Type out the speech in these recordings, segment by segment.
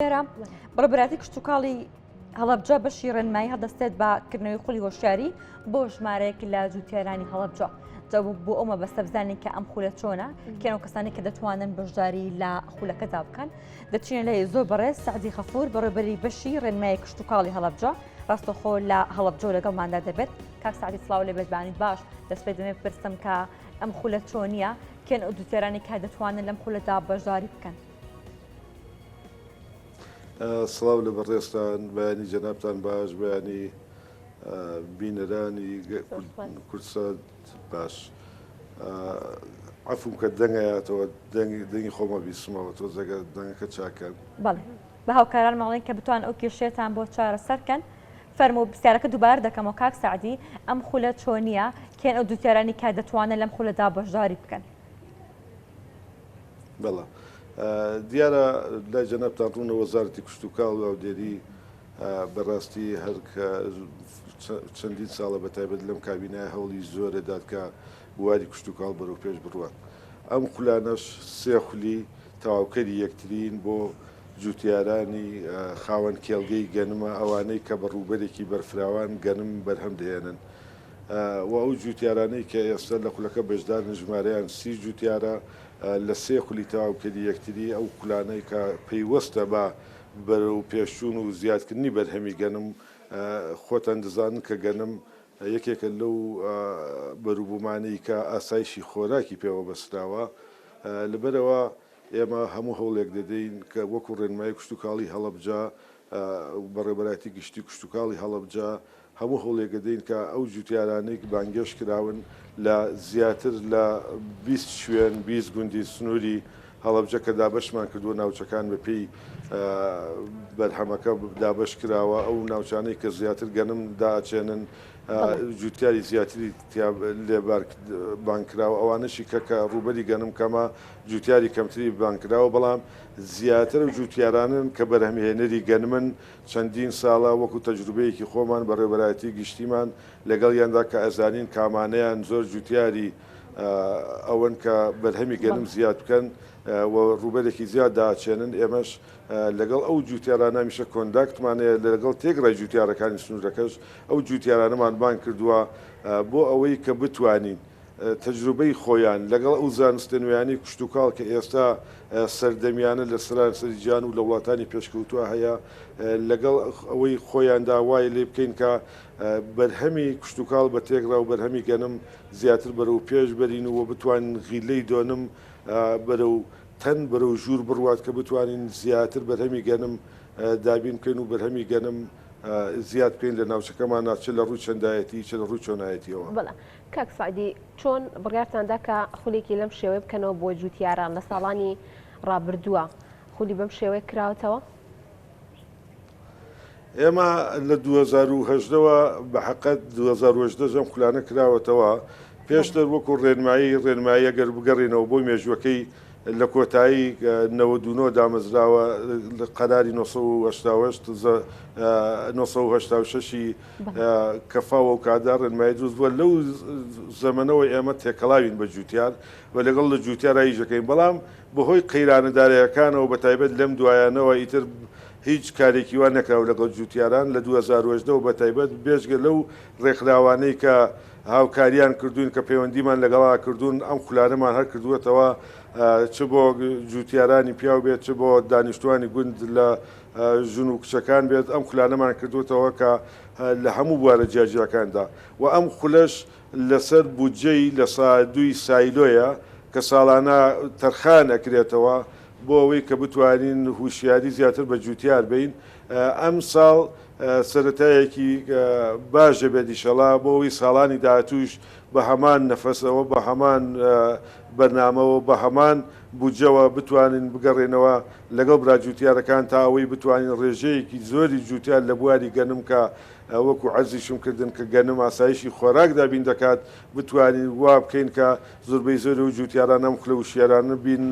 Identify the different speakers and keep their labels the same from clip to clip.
Speaker 1: ئێرە بەڕێوەبەرایەتی کشتوکاڵی هەڵەبجە بەشی ڕێنمایی هەڵدەستێت بە کردنەوەی خولی هۆشیاری بۆ ژمارەیەک لە جوتیارانی هەڵەبجە جا بۆ ئەو مەبەستە بزانین کە ئەم خولە چۆنە کێن و کەسانی کە دەتوانن بەشداری لە خولەکەدا بکەن دەچینە لای زۆر بەڕێز سەعدی خەفور بەڕێوەبەری بەشی ڕێنمایی کشتوکاڵی هەڵەبجە ڕاستەخۆ لە هەڵەبجە لەگەڵماندا دەبێت کاک سەعدی سڵاو لێ بێت بانیت باش دەست پێ دەمێ بپرسم کە ئەم خولە چۆنیە کێن ئەو جوتیارانی کە دەتوانن لەم خولەدا بەشداری بکەن؟
Speaker 2: سڵاو لە بەڕێزتان، بەیانی جەنابتان باش، بەیانی بینەرانی کوردسات باش. عەفوم کە دەنگ ئەیاتەوە، دەنگی خۆمە بیسمەوە، تۆزێکە دەنگەکە چاکەن.
Speaker 1: بەڵێ بە هاوکارانم ئەڵێن کە بتوان ئەو کێشەیەتان بۆ چارەسەر کەن. فەرموو پرسیارەکە دووبارە دەکەمەوە کاک سەعدی، ئەم خولە چۆنییە؟ کێن ئەو جوتیارانی کە دەتوانن لەم خولەدا بەشداری بکەن؟
Speaker 2: بەڵێ دیارە لای جەنابتان ڕوونە وەزارەتی کشتوکاڵ و ئاودێری بەڕاستی هەر کە چەندین ساڵە بە تایبەت لەم کابینای هەوڵی زۆرە دات کە بواری کشتوکاڵ بەرەو پێش بڕوات ئەم خولانەش سێ خولی تەواوکەری یەکترین بۆ جوتیارانی خاوەن کێڵگەی گەنمە ئەوانەی کە بە ڕووبەرێکی بەرفراوان گەنم بەرهەم دەهێنن و ئەو جوتیارانەی کە ئێستا لە خولەکە بەشدارن ژمارەیان 30 جوتیارە لە سێ خولی تەواوکەری یەکتری، ئەو خولانەی کە پەیوەستە بە بەرەو پێشچوون و زیادکردنی بەرهەمی گەنم، خۆتان دەزانن کە گەنم یەکێکە لەو بەروبوومانەی کە ئاسایشی خۆراکی پێوە بەستراوە، لەبەرئەوە ئێمە هەموو هەوڵێک دەدەین کە وەکو ڕێنمایی کشتوکاڵی هەڵەبجە، بەڕێوەبەرایەتی گشتی کشتوکاڵی هەڵەبجە، هەموو هەوڵێک دەدەین کە ئەو جوتیارانەی بانگێشت کراون لە زیاتر لە 20 شوێن، 20 گوندی سنووری هەڵەبجە کە دابەشمان کردووە ناوچەکان بەپێی بەرهەمەکە دابەش کراوە، ئەو ناوچانەی کە زیاتر گەنم دائەچێنن جوتیاری زیاتری تیا لێ بانگ کراوە، ئەوانەشی کە کە ڕووبەری گەنم کەمە جوتیاری کەمتری بانگ کراوە، بەڵام زیاتر ئەو جوتیارانەن کە بەرهەمهێنەری گەنمن چەندین ساڵە وەکو تەجروبەیەکی خۆمان بەڕێوبەرایەتی گشتیمان لەگەڵیاندا کە ئەزانین کامانەیان زۆر جوتیاری ئەوەن کە بەرهەمی گەنم زیاد بکەن و ڕووبەرێکی زیاد داچێنن ئێمەش لەگەڵ ئەو جوتیارانە هەمیشە contact مان هەیە لەگەڵ تێکڕای جوتیارەکانی سنوورەکەش ئەو جوتیارانەمان بانگ کردووە بۆ ئەوەی کە بتوانین تەجروبەی خۆیان لەگەڵ ئەو زانستە نوێیانەی کشتوکاڵ کە ئێستا سەردەمیانە لە سەرانسەری جیهان و لە وڵاتانی پێشکەوتووە هەیە لەگەڵ ئەوەی خۆیاندا وای لێ بکەین کە بەرهەمی کشتوکاڵ بە تێکڕا و بەرهەمی گەنم زیاتر بەرەو پێش بەرین و بتوانین غیلەی دۆنم بەرەو تەن بەرەو ژوور بڕوات کە بتوانین زیاتر بەرهەمی گەنم دابین بکەین و بەرهەمی گەنم زیاد بکەین لە ناوچەکەماندا چ لە ڕووی چەندایەتی چ لە ڕووی چۆنایەتیەوە.
Speaker 3: بەڵێ کاک سەعدی چۆن بڕیارتان دا کە خولێکی لەم شێوەیە بکەنەوە بۆ جووتیاران لە ساڵانی ڕابردووە خولی بەم شێوەیە کراوەتەوە؟
Speaker 2: ئێمە لە 2018 وە بە حقت 2018 ئەم خولانە کراوەتەوە پێشتر وەکو ڕێنمایی ڕێنمایی ئەگەر بگەڕێنەوە بۆ مێژوەکەی لە کۆتایی 99 دامەزراوە قەراری 988 986 کە فاو ئەو کاتدا ڕێنمایی دروست بووە لەو زەمەنەوە ئێمە تێکەڵاوین بە جوتیار و لەگەڵ لە جوتیارا ئیش دەکەین بەڵام بەهۆی قەیرانە دارایەکانەوە بە تایبەت لەم دوایانەوە ئیتر هیچ کارێکی وا نەکراوە لەگەڵ جوتیاران لە 2018 وە بە تایبەت بێجگە لەو ڕێکخراوانەی کە هاوکاریان کردوین کە پەیوەندیمان لەگەڵا کردوون ئەم خولانەمان هەر کردووەتەوە چ بۆ جوتیارانی پیاو بێت چ بۆ دانیشتوانی گوند لە ژن و کچەکان بێت ئەم خولانەمان کردووەتەوە کە لە هەموو بوارە جیاجیاکاندا و ئەم خولەش لەسەر بودجەی لە سا دووی سایلۆیە کە ساڵانە تەرخان ئەکرێتەوە بۆ ئەوەی کە بتوانین هوشیاری زیاتر بە جوتیار بین ئەم ساڵ سەرەتایەکی باش دەبێت ئیشەڵا بۆ ئەوەی ساڵانی داهاتووش بە هەمان نەفەسەوە بە هەمان بەرنامەوە بە هەمان بودجەوە بتوانین بگەڕێنەوە لەگەڵ برا جوتیارەکان تا ئەوەی بتوانین ڕێژەیەکی زۆری جوتیار لە بواری گەنم کە وەکو عەرزیشم کردن کە گەنم ئاسایشی خۆراک دابین دەکات بتوانین وا بکەین کە زۆربەی زۆری ئەو جوتیارانە ئەم خولە وشیارانە بین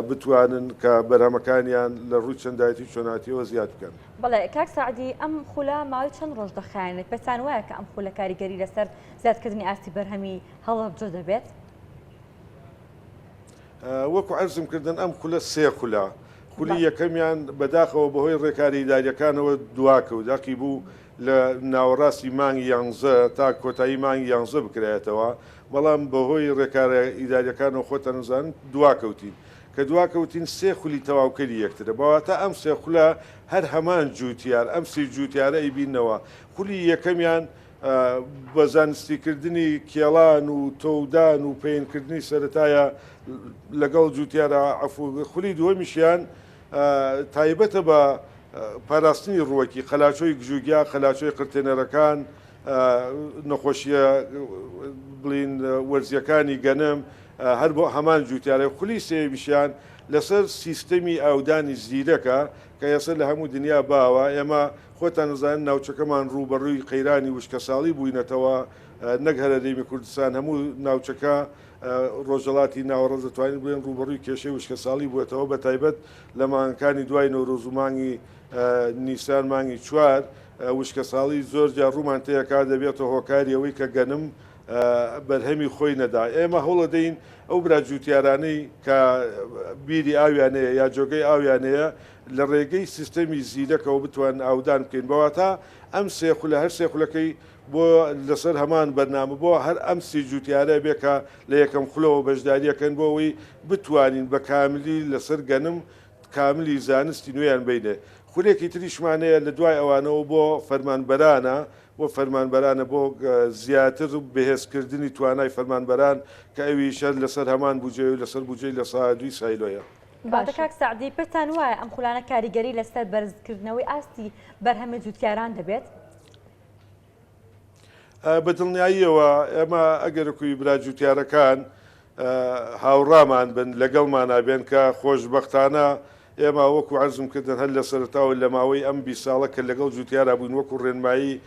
Speaker 2: بتوانن کە بەرهەمەکانیان لە ڕووی چەندایەتی و چۆناتیەوە زیاد بکەن.
Speaker 1: بەڵێ کاک سەعدی ئەم خولە ماوەی چەند ڕۆژ دەخایەنێت؟ پێتان وایە کە ئەم خولە کاریگەری لەسەر زیادکردنی ئاستی بەرهەمی هەڵەبجە دەبێت؟
Speaker 2: وەکو عەرزم کردن ئەم خولە سێ خولە. خولی یەکەمیان بەداخەوە بەهۆی ڕێکارە ئیداریەکانەوە دواکەوت، هەقی بوو لە ناوەڕاستی مانگی یانزە تا کۆتایی مانگی یانزە بکرایەتەوە، بەڵام بەهۆی ڕێکارە ئیداریەکانەوە خۆتان ئەزانن دواکەوتین. کە دواکەوتین سێ خولی تەواوکەری یەکترە، بەواتە ئەم سێ خولە هەر هەمان جوتیار، ئەم سی جوتیارە ئەیبیننەوە. خولی یەکەمیان بە زانستیکردنی کێڵان و تۆودان و پەینکردنی سەرەتایە لەگەڵ جوتیارە عەفو، خولی دووەمیشیان تایبەتە بە پاراستنی ڕووەکی، قەلاچۆی گژوگیا، قەلاچۆی قرتێنەرەکان، نەخۆشیە بڵین وەرزیەکانی گەنم هەر بۆ هەمان جوتیارە. خولی سێیەمیشیان لەسەر سیستەمی ئاودانی زیرەکە کە ئێستا لە هەموو دنیا باوە. ئێمە خۆتان ئەزانن ناوچەکەمان ڕووبەڕووی قەیرانی وشکەساڵی بووینەتەوە، نەک هەر هەرێمی کوردستان هەموو ناوچەکە ڕۆژهەڵاتی ناوەڕاست دەتوانین بڵێن ڕووبەڕووی کێشەی وشکەساڵی بووەتەوە، بەتایبەت لە مانگەکانی دوای نەورۆز و مانگی نیسان مانگی چوار وشکەساڵی زۆر جار ڕوومان تێکا دەبێتە هۆکاری ئەوەی کە گەنم بەرهەمی خۆی نەدا. ئێمە هەوڵەدەین ئەو برا جووتیارانەی کە بیری ئاویان هەیە یا جۆگەی ئاویان هەیە لە ڕێگەی سیستەمی زیرەکەوە بتوانن ئاودان بکەین. بەواتا ئەم سێ خولە هەر سێ خولەکەی بۆ لەسەر هەمان بەرنامە بۆ هەر ئەم سی جووتیارە بێ کە لە یەکەم خولەوە بەشداریەکەن بۆ ئەوەی بتوانین بە کاملی لەسەر گەنم کاملی زانستی نوێیان بینێ. خولێکی تریشمان هەیە لە دوای ئەوانەوە بۆ فەرمانبەرانە بۆ فەرمانبەرانە بۆ زیاتر بەهێزکردنی توانای فەرمانبەران کە ئەویش هەر لەسەر هەمان بوجەیە و لەسەر بوجەی 2% سایلۆیە.
Speaker 1: باشە کاک سەعدی پێتان وایە ئەم خولانە کاریگەری لەسەر بەرزکردنەوەی ئاستی بەرهەمی جوتیاران دەبێت؟
Speaker 2: بە دڵنیاییەوە ئێمە ئەگەرەکوی برا جوتیارەکان هاوڕامان بن لەگەڵمانا بێن کە خۆشبەختانە ئێمە وەکو عەرزم کردن هەر لە سەرەتاوە لە ماوەی ئەم 20 ساڵە کە لەگەڵ جوتیارا بووین وەکو ڕێنمایی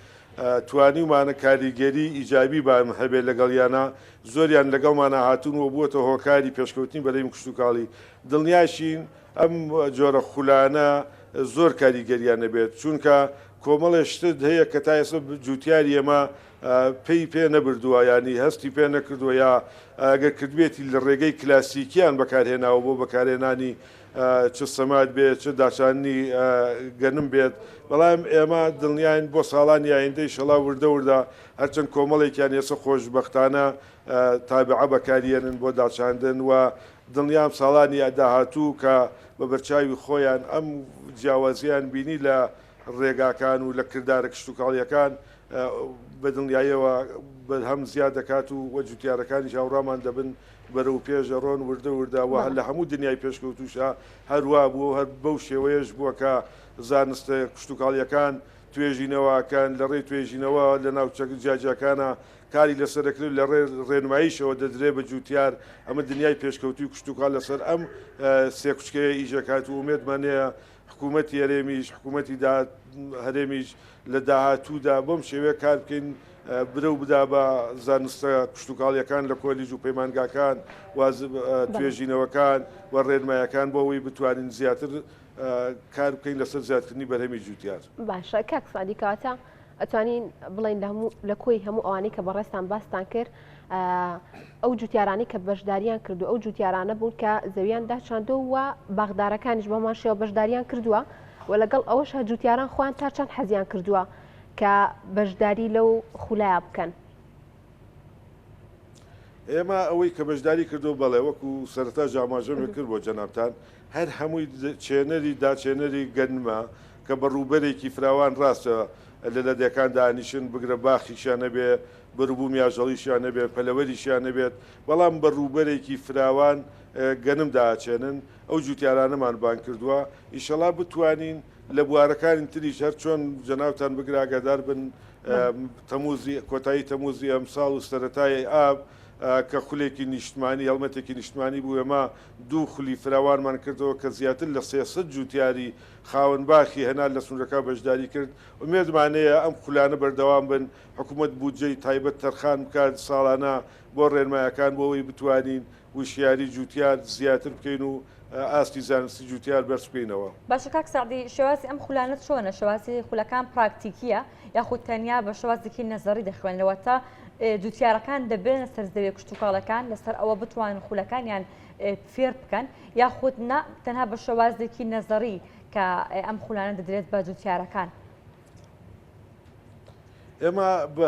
Speaker 2: توانیومانە کاریگەری ئیجابی بان هەبێت لەگەڵیانە زۆریان لەگەڵمانە هاتوون و بووەتە هۆکاری پێشکەوتنی بەرەی کشتوکاڵی دڵنیاشین ئەم جۆرە خولانە زۆر کاریگەریان نەبێت چونکە کۆمەڵێ شتت هەیە کە تا ئێستا جوتیاری ئێمە پێی پێ نەبردووە یانی هەستی پێ نەکردووە یا ئەگەر کردبێتی لە ڕێگەی کلاسیکیان بەکارهێناوە بۆ بەکارهێنانی چ سەماد بێت چ داچاندنی گەنم بێت بەڵام ئێمە دڵنیاین بۆ ساڵانی ئایندە ئیشەڵا وردە وردە هەرچەند کۆمەڵێکیان ئێستا خۆشبەختانە تابعە بەکاریێنن بۆ داچاندن و دڵنیام ساڵانی داهاتوو کە بە بەرچاوی خۆیان ئەم جیاوازییان بینی لە ڕێگاکان و لە کردارە کشتوکاڵییەکان بە دڵنیاییەوە بەرهەم زیاد دەکات و وە جوتیارەکانیش هاوڕامان دەبن بەرەو پێش دەڕۆن وردە وردە وە لە هەموو دنیای پێشکەوتووشا هەر وا بووە و هەر بەو شێوەیەش بووە کە زانستە کشتوکاڵییەکان توێژینەوەکان لە ڕێی توێژینەوە لە ناوچە جیاجیاکانا کاری لەسەر دەکرێت و لە ڕێ ڕێنماییشەوە دەدرێت بە جووتیار، ئەمە دنیای پێشکەوتووی کشتوکاڵ لەسەر ئەم سێکوچکەیە ئیش دەکات و ئومێدمان هەیە حکوومەتی هەرێمیش، حکوومەتی هەرێمیش لە داهاتوودا بەم شێوەیە کار بکەین برەو بدا بە زانستە کشتوکاڵییەکان لە کۆلیج و پەیمانگاکان و توێژینەوەکان و ڕێنمایەکان بۆ ئەوەی بتوانین زیاتر کار بکەین لەسەر زیادکردنی بەرهەمی جووتیار.
Speaker 3: باشە کاک سەعدی کەواتە ئەتوانین بڵێین لە هەموو لە کۆی هەموو ئەوانەی کە بەڕێزتان باستان کرد ئەو جوتیارانەی کە بەشداریان کردو ئەو جوتیارانە بوون کە زەویان داچاندۆ و باغدارەکانیش بەمان شێوە بەشداریان کردووە و لەگەڵ ئەوەش جوتیاران خۆیان تا چەند حەزیان کردووە کە بەشداری لەو خولایە بکەن.
Speaker 2: ئێمە ئەوەی کە بەشداری کردو بەڵێ وەکو سەرەتا ئاماژەم کرد بۆ جەنابتان هەر هەمووی چێنەری داچێنەری گەنمە کە بە ڕووبەرێکی فراوان ڕاستە لە لەدێکان دانیشن بگرە باخیشیان هەبێ بەروبوومی ئاژەڵیشیان هەبێ پەلەوەریشیان هەبێت بەڵام بە ڕووبەرێکی فراوان گەنم داچێنن ئەو جوتیارانەمان بانگ کردووە ئیشەڵا بتوانین لە بوارەکانی تریش هەر چۆن جەنابتان بگرە ئاگادار بن تەموزی کۆتایی تەموزی ئەمساڵ و سەرەتای ئاب کە خولێکی نیشتمانی هەڵمەتێکی نیشتمانی بوو ئێمە دوو خولی فراوانمان کردەوە کە زیاتر لە 300 جوتیاری خاوەن باخی هەنار لە سنوورەکە بەشداری کرد، ئومێدمان هەیە ئەم خولانە بەردەوام بن، حکومەت بودجەی تایبەت تەرخان بکات ساڵانە بۆ ڕێنمایەکان بۆ ئەوەی بتوانین وشیاری جوتیار زیاتر بکەین و ئاستی زانستی جوتیار بەرز بکەینەوە.
Speaker 1: باشە کاک سەعدی شێوازی ئەم خولانە چۆنە؟ شێوازی خولەکان پراکتیکیە یاخود تەنیا بە شێوازێکی نەزەڕی دەخوێنرێ واتە. جوتیارەکان دەبرێنە سەر زەویە کشتوکاڵەکان لەسەر ئەوە بتوانن خولەکانیان فێر بکەن یاخود نا تەنها بە شێوازێکی نەزەڕی کە ئەم خولانە دەدرێت بە جوتیارەکان؟
Speaker 2: ئێمە بە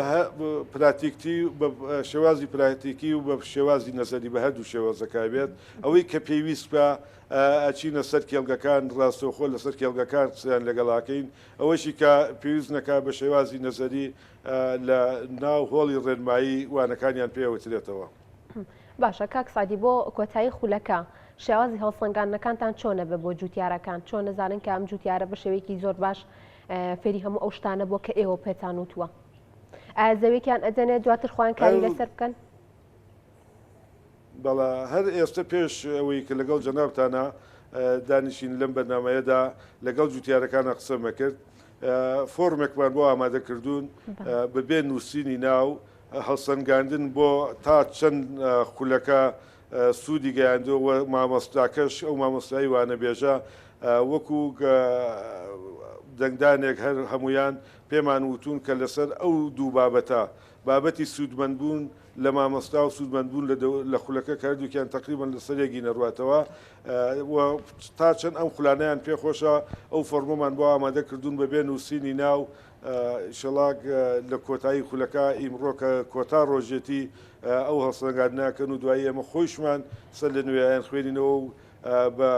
Speaker 2: پراتیکتی بە شێوازی پراتیکی و بە شێوازی نەزەری بە هەردوو شێوازەکە بێت ئەوەی کە پێویست بە ئەچینە سەر کێڵگەکان ڕاستەوخۆ لەسەر کێڵگەکان قسەیان لەگەڵاکەین ئەوەشی کە پێویست نەکا بە شێوازی نەزەری لە ناو هۆڵی ڕێنمایی وانەکانیان پێ ئەوترێتەوە.
Speaker 3: باشە کاک سەعدی بۆ کۆتایی خولەکە شێوازی هەڵسەنگاندنەکانتان چۆنە بێ بۆ جوتیارەکان چۆن نەزانن کە ئەم جوتیارە بە شێوەیەکی زۆر باش فێری هەموو ئەو شتانە بووە کە ئێوە پێتان وتووە ئایا زەوێکیان ئەدەنێ دواتر خۆیان کاری لەسەر بکەن؟
Speaker 2: بەڵێ هەر ئێستە پێش ئەوەی کە لەگەڵ جەنابتانا دانیشین لەم بەرنامەیەدا لەگەڵ جوتیارەکانا قسەم ئەکرد فۆرمێکمان بۆ ئامادە کردوون بەبێ نووسینی ناو هەڵسەنگاندن بۆ تا چەند خولەکە سوودی گەیاندووە و مامۆستاکەش ئەو مامۆستای وانەبێژە وەکو دەنگدانێک هەر هەمویان پێمان وتون کە لەسەر ئەو دوو بابەتە بابەتی سوودمەندبوون لە مامۆستا و سوودمەندبوون لە خولەکە کە هەردووکیان تەقریبەن لەسەر یەک نەڕواتەوە و تا چەند ئەم خولانەیان پێخۆشە ئەو فۆرمەمان بۆ ئامادە کردوون بەبێ نووسینی ناو ئیشەڵا لە کۆتایی خولەکە ئیمڕۆ کە کۆتا ڕۆژێتی ئەو هەڵسەنگاندنە ئەکەن و دوایی ئێمە خۆیشمان سەر لە نوێ ئەیانخوێنینەوە و بە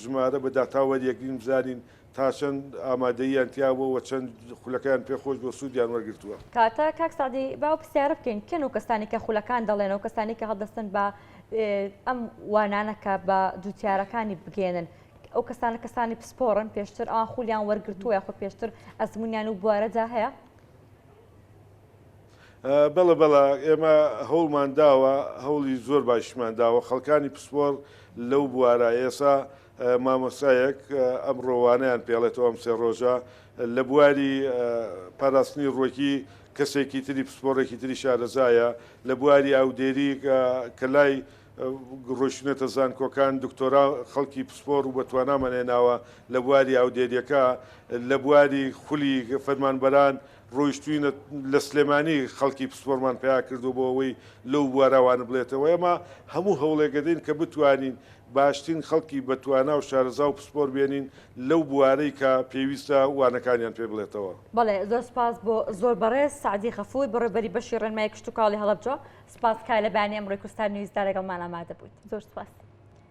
Speaker 2: ژمارە بە داتا وەریەگرین بزانین تا چەند ئامادەییان تیا بووە و چەند خولەکەیان پێ خۆش بووە سوودیان وەرگرتووە.
Speaker 1: کاتە کاک سەعدی با ئەو پرسیارە بکەین کێن ئەو کەسانی کە خولەکان دەڵێن ئەو کەسانی کە هەڵدەستن بە ئەم وانانە کە بە جوتیارەکانی بگەێنن ئەو کەسانە کەسانی پسپۆڕن پێشتر ئەوان خولیان وەرگرتووە یاخود پێشتر ئەزمونیان و بوارەدا هەیە؟
Speaker 2: بەڵێ بەڵێ ئێمە هەوڵمان داوە هەوڵی زۆر باشیشمان داوە خەڵکانی پسپۆڕ لەو بوارە ئێسا مامۆستایەک ئەمڕۆ وانەیان پێڵێتەوە ئەم سێ ڕۆژە لە بواری پاراستنی ڕوەکی کەسێکی تری پسپۆڕێکی تری شارەزایە لە بواری ئاودێری کە لای ڕۆیشتونەتە زانکۆکان دکتۆرا خەڵکی پسپۆڕ و بەتوانامان هێناوە لە بواری ئاودێریەکە لە بواری خولی فەرمانبەران ڕۆیشتوینە لە سلێمانی خەڵکی پسپۆرمان پیا کردو بۆ ئەوەی لەو بوارە وانە بڵێتەوە ئێمە هەموو هەوڵێک ئەدەین کە بتوانین باشترین خەڵکی بەتوانا و شارەزا و پسپۆر بێنین لەو بوارەی کە پێویستە وانەکانیان پێ بڵێتەوە.
Speaker 1: بەڵێ زۆر سوپاس بۆ زۆر بەڕێز سەعدی غەفور بەڕێوبەری بەشی ڕێنمایی کشتوکاڵی هەڵەبجە سوپاس کە لە بەیانی ئەمڕۆی کوردستان نیوزدا لەگەڵمان ئامادە بوویت.
Speaker 3: زۆر سوپاس.